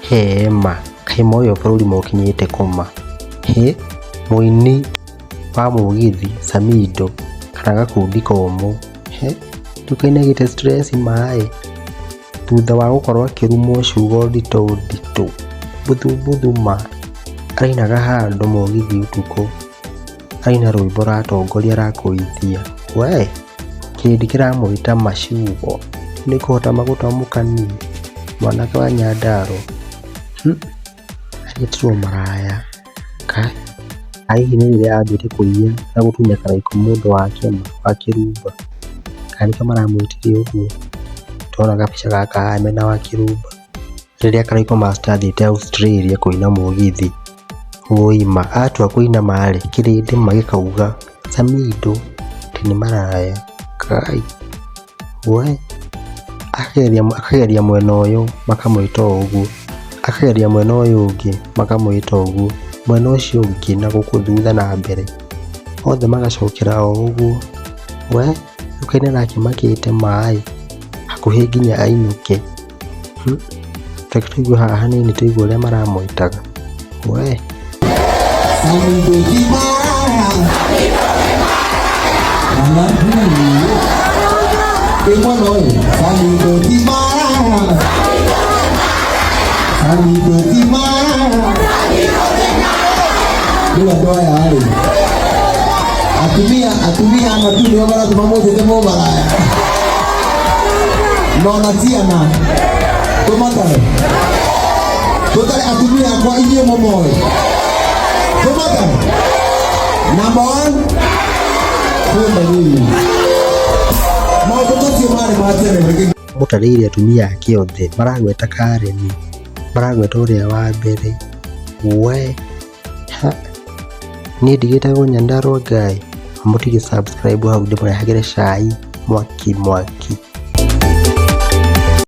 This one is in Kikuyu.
Hee ma, kaĩ moĩ bũrũri mokinyĩte kũ ma? Hĩ, mũini wa mũgithi Samido kana gakundi komũ? He, rĩu kaĩ nĩagĩte stress ma ĩ, thutha wa gũkorwo akĩrumwo ciugo nditũ nditũ, mbuthu mbuthu ma, arainaga handũ mũgithi ũtukũ, araina rwĩmbo rũratongoria arakũithia, we kĩrĩndĩ kĩramwĩta maciugo, nĩkũhota magũtamũka niĩ, mwanake wa Nyandarũa, aretirwo maraya, Kai, hihi nĩ rĩrĩa ambĩtie kũiya na gũtunya Karaikũ mũndũ wa kĩama wa Kĩrumba, kana nĩkĩo maramwĩtire ũguo, ndĩrona gabica gaka haha mena wa Kĩrumba. Rĩrĩa Karaikũ Master athiĩte Australia kũina mũgithi, wũi ma, atua kũina ma-rĩ, kĩrĩndĩ ma gĩkauga Samido atĩ nĩ maraya, Kai, we, akageria mwena ũyũ makamwĩta o ũguo, akageria mwena ũyũ ũngĩ makamwĩta ũguo, mwena ũcio ũngĩ na gũkũ thutha na mbere, othe magacokera o ũguo, we, rĩu kaĩ nĩarakĩmakĩte ma-ĩ, hakuhĩ nginya ainũke. Reke tũigue haha hanini tũigue ũrĩa maramwĩtaga. We. Rĩu andũ aya rĩ, atumia atumia matu nĩo maratũma mũnjĩte mũmaraya na ona ciana tũmatare tũtare atumia akwa inyuĩ mũmoĩ tũmatare number one kwenda rĩu maũndũ macio marĩ ma tene reke. Mũtarĩire atumia ake othe maragweta Karen, maragweta ũrĩa wa mbere, we ha niĩ ndigĩtagwo Nyandarua Guy, mũtige subscribe hau ndĩmũrehagĩre cai mwaki mwaki.